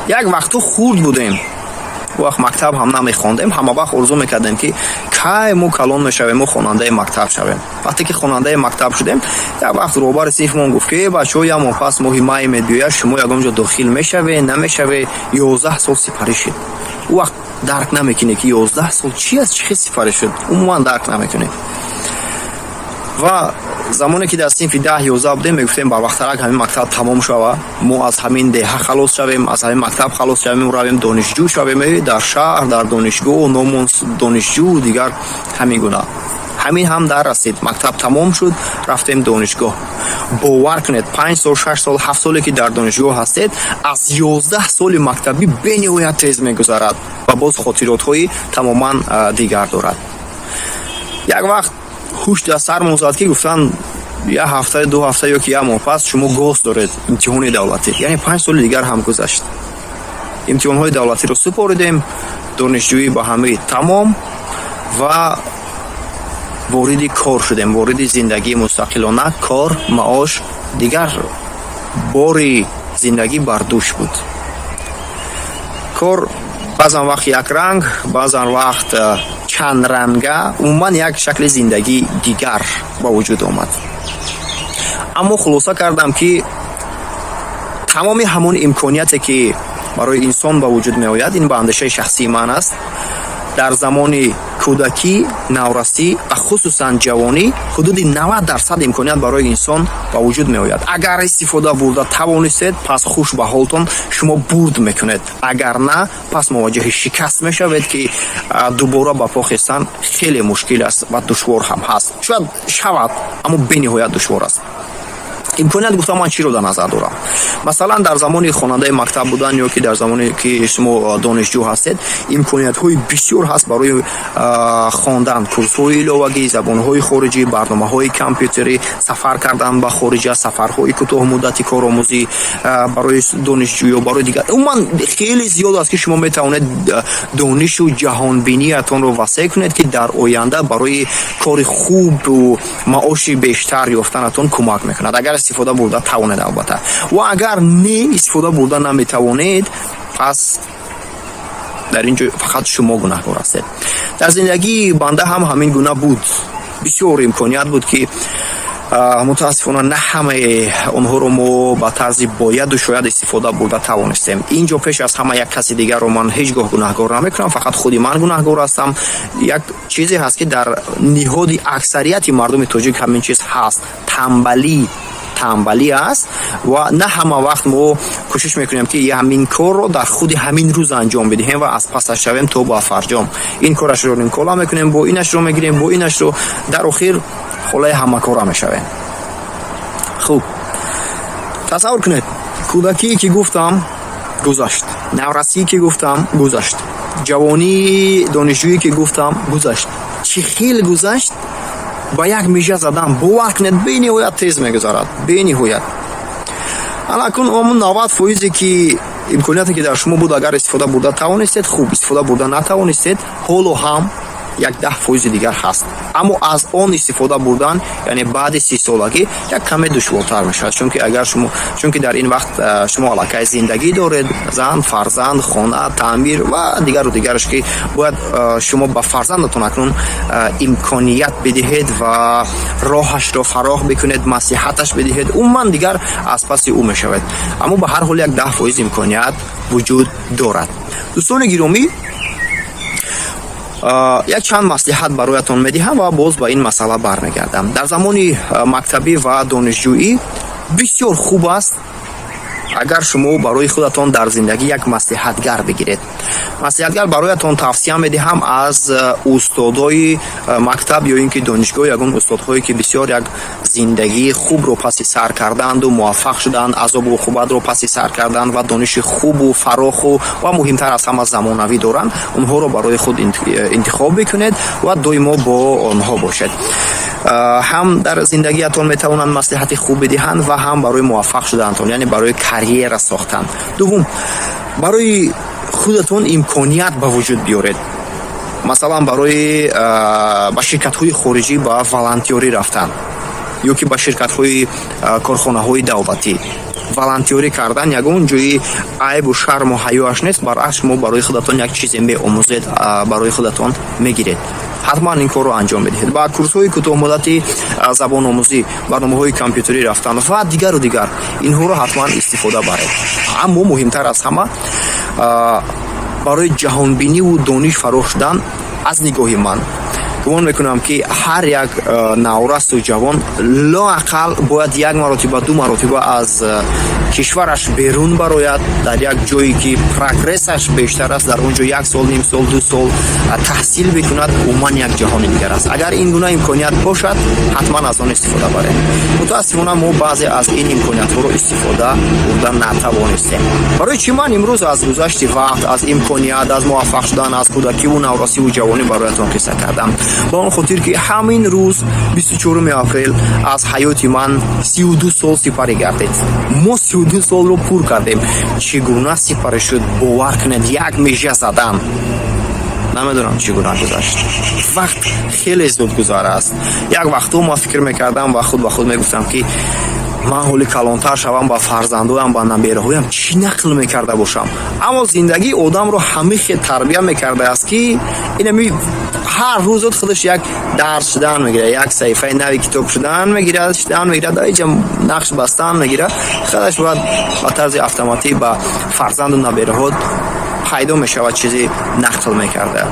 Як вақту хурд будем, вақт мактаб ҳам намехондем, ҳама вақт орзу мекардем, ки кай мо калон мешавем, мо хонандаи мактаб шавем. Вақте ки хонандаи мактаб шудем, як вақт роҳбари синфмон гуфт, ки бачаҳо, як моҳ пас моҳи май мебиёяд, шумо ягон ҷо дохил мешавед, намешавед? 11 сол сипарӣ шуд. Ӯ вақт дарк намекунӣ, ки 11 сол чи аст, чӣ хел сипарӣ шуд, умуман дарк намекунӣ. Ва замоне ки дар синфи 10, 11 будем, мегуфтем, барвақттарак ҳамин мактаб тамом шава, мо аз ҳамин деҳа халос шавем, аз ҳамин мактаб халос шавем, равем, донишҷӯ шавем дар шаҳр, дар донишгоҳ, номон донишҷӯ, дигар ҳамин гуна. Ҳамин ҳам дар расид, мактаб тамом шуд, рафтем донишгоҳ. Бовар кунед, 5 сол, 6 сол, 7 соле ки дар донишгоҳ ҳастед, аз 11 соли мактабӣ бениҳоят тез мегузарад ва боз хотиротҳои тамоман дигар дорад. Як вақт ҳуш дар сармон зад, ки гуфтанд, як ҳафта, 2 ҳафта ё ки як моҳ пас шумо ГОС доред, имтиҳони давлатӣ. Яъне 5 соли дигар ҳам гузашт. Имтиҳонҳои давлатиро супоридем, донишҷӯӣ ба ҳамаи тамом ва вориди кор шудем, вориди зиндагии мустақилона, кор, маош, дигар бори зиндагӣ бар дӯш буд. Кор баъзан вақт якранг, баъзан вақт чандранга, умуман як шакли зиндагии дигар ба вуҷуд омад. Аммо хулоса кардам, ки тамоми ҳамон имконияте, ки барои инсон ба вуҷуд меояд, ин ба андешаи шахсии ман аст, дар замони кӯдакӣ, наврасӣ ва хусусан ҷавонӣ ҳудуди 90% имконият барои инсон ба вуҷуд меояд. Агар истифода бурда тавонистед, пас хуш ба ҳолтон, шумо бурд мекунед. Агар на, пас мувоҷиҳи шикаст мешавед, ки дубора ба по хестан хеле мушкил аст ва душвор ҳам ҳаст. Шояд шавад, аммо бениҳоят душвор аст. Имконият гуфта, ман чиро дар назар дорам? Масалан, дар замони хонандаи мактаб будан ё ки дар замоне ки шумо донишҷӯ ҳастед, имкониятҳои бисёр ҳаст барои хондан, курсҳои иловагӣ, забонҳои хориҷӣ, барномаҳои компютерӣ, сафар кардан ба хориҷа, сафарҳои кӯтоҳмуддати коромӯзӣ барои донишҷӯ ё барои дигар. Умуман хеле зиёд аст, ки шумо метавонед донишу ҷаҳонбиниятонро васеъ кунед, ки дар оянда барои кори хубу маоши бештар ёфтанатон кӯмак мекунад, агар истифода бурда тавонед, албатта. Ва агар не, истифода бурда наметавонед, пас дар ин ҷо фақат шумо гунаҳкор ҳастед. Дар зиндагии банда ҳам ҳамин гуна буд. Бисёр имконият буд, ки мутаассифона на ҳамаи онҳоро мо ба тарзи бояду шояд истифода бурда тавонистем. Ин ҷо пеш аз ҳама як каси дигарро ман ҳеҷ гоҳ гунаҳкор намекунам, фақат худи ман гунаҳкор ҳастам. Як чизе ҳаст, ки дар ниҳоди аксарияти мардуми тоҷик ҳамин чиз ҳаст: тамбалӣ. Тамбалӣ аст ва на ҳама вақт мо кӯшиш мекунем, ки ҳамин корро дар худи ҳамин рӯз анҷом бидиҳем ва аз пасаш шавем то ба фарҷом. Ин корашро нимкола мекунем, бо инашро мегирем, бо инашро, дар охир холаи ҳамакора мешавем. Хуб, тасаввур кунед, кӯдакие ки гуфтам, гузашт, наврасие ки гуфтам, гузашт, ҷавонии донишҷӯе ки гуфтам, гузашт. Чӣ хел гузашт? Ба як мижа задан. Бовар кунед, бениҳоят тез мегузарад, бениҳоят. Анакун ҳамун 90 фоизе ки имконияте ки дар шумо буд, агар истифода бурда тавонистед, хуб, истифода бурда натавонистед, ҳоло ҳам як 10 фоизи дигар ҳаст. Аммо аз он истифода бурдан, яъне баъди 30-солагӣ, як каме душвортар мешавад, чунки агар шумо, чунки дар ин вақт шумо аллакай зиндагӣ доред: зан, фарзанд, хона, таъмир ва дигару дигараш, ки бояд шумо ба фарзандатон акнун имконият бидиҳед ва роҳашро фарох бикунед, маслиҳаташ бидиҳед, умуман дигар аз паси ӯ мешавед. Аммо ба ҳар ҳол як 10% имконият вуҷуд дорад. Дӯстони гиромӣ, як чанд маслиҳат бароятон медиҳам ва боз ба ин масъала бармегардам. Дар замони мактабӣ ва донишҷӯӣ бисёр хуб аст, агар шумо барои худатон дар зиндагӣ як маслиҳатгар бигиред. Маслиҳатгар бароятон тавсия медиҳам аз устодои мактаб ё ин ки донишгоҳ, ягон устодҳое, ки бисёр як зиндагии хубро паси сар кардаанду муваффақ шудаанд, азобу уқубатро паси сар карданд ва дониши хубу фароху ва муҳимтар аз ҳама замонавӣ доранд. Онҳоро барои худ интихоб бикунед ва доимо бо онҳо бошед. Ҳам дар зиндагиятон метавонанд маслиҳати хуб бидиҳанд ва ҳам барои муваффақ шудаантон, яъне барои карьера сохтан. Дуввум, барои худатон имконият ба вуҷуд биёред. Масалан, барои ба ширкатҳои хориҷӣ ба волонтёрӣ рафтан ё ки ба ширкатҳои корхонаҳои давлатӣ. Волонтёрӣ кардан ягон ҷои айбу шарму ҳаёаш нест. Баръакс, шумо барои худатон як чизе меомӯзед, барои худатон мегиред. Ҳатман ин корро анҷом медиҳед. Ба курсҳои кӯтоҳмуддати забономӯзӣ, барномаҳои компютерӣ рафтан ва дигару дигар, инҳоро ҳатман истифода баред. Аммо муҳимтар аз ҳама, барои ҷаҳонбиниву дониш фарох шудан, аз нигоҳи ман, гумон мекунам, ки ҳар як наврасту ҷавон лоақал бояд як маротиба, ду маротиба аз кишвараш берун барояд, дар як ҷое ки прогрессаш бештар аст, дар он ҷо як сол, ним сол, 2 сол таҳсил бикунад. Умуман як ҷаҳони дигар аст. Агар ин гуна имконият бошад, ҳатман аз он истифода барем. Мутаассифона, мо баъзе аз ин имкониятҳоро истифода бурда натавонистем. Барои чӣ ман имрӯз аз гузашти вақт, аз имконият, аз муваффақ шудан, аз кӯдакиву наврасиву ҷавонӣ бароятон қисса кардам? Ба он хотир ки ҳамин рӯз, 24 апрел, аз ҳаёти ман 32 сол сипарӣ гардид. Мо 32 солро пур кардем. Чӣ гуна сипарӣ шуд? Бовар кунед, як межа задан, намедонам, чӣ гуна гузашт. Вақт хеле зуд гузар аст. Як вақтҳо ман фикр мекардам ва худ ба худ мегуфтам, ки ман ҳоли калонтар шавам, ба фарзандоям, ба набераҳоям чӣ нақл мекарда бошам. Аммо зиндагӣ одамро ҳамин хел тарбия мекардааст, ки инами ҳар рӯзот худаш як дарс шудан мегирад, як саҳифаи нави китоб шудан мегирад, шудан мегирад, иҷа нақш бастан мегирад. Худаш бояд ба тарзи автоматӣ ба фарзанду набераҳо пайдо мешавад чизе нақл мекарда.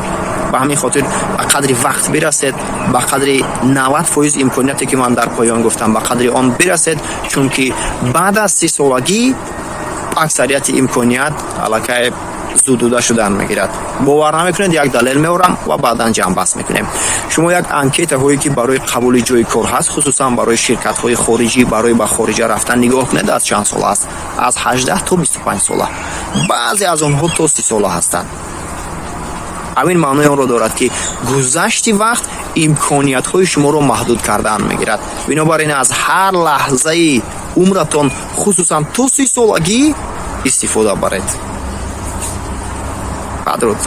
Ба ҳамин хотир ба қадри вақт бирасед, ба қадри 90% имконияте, ки ман дар поён гуфтам, ба қадри он бирасед, чунки баъд аз 30-солагӣ аксарияти имконият аллакай зудуда шудан мегирад. Бовар намекунед, як далел меорам ва баъдан ҷамъбаст мекунем. Шумо як анкетаҳое, ки барои қабули ҷои кор ҳаст, хусусан барои ширкатҳои хориҷӣ, барои ба хориҷа рафтан, нигоҳ кунед, аз чанд сола аст? Аз 18 то 25 сола, баъзе аз онҳо то 30 сола ҳастанд. Ҳамин маънои онро дорад, ки гузашти вақт имкониятҳои шуморо маҳдуд кардан мегирад. Бинобар ин аз ҳар лаҳзаи умратон, хусусан то 30-солагӣ, истифода баред. Падруд.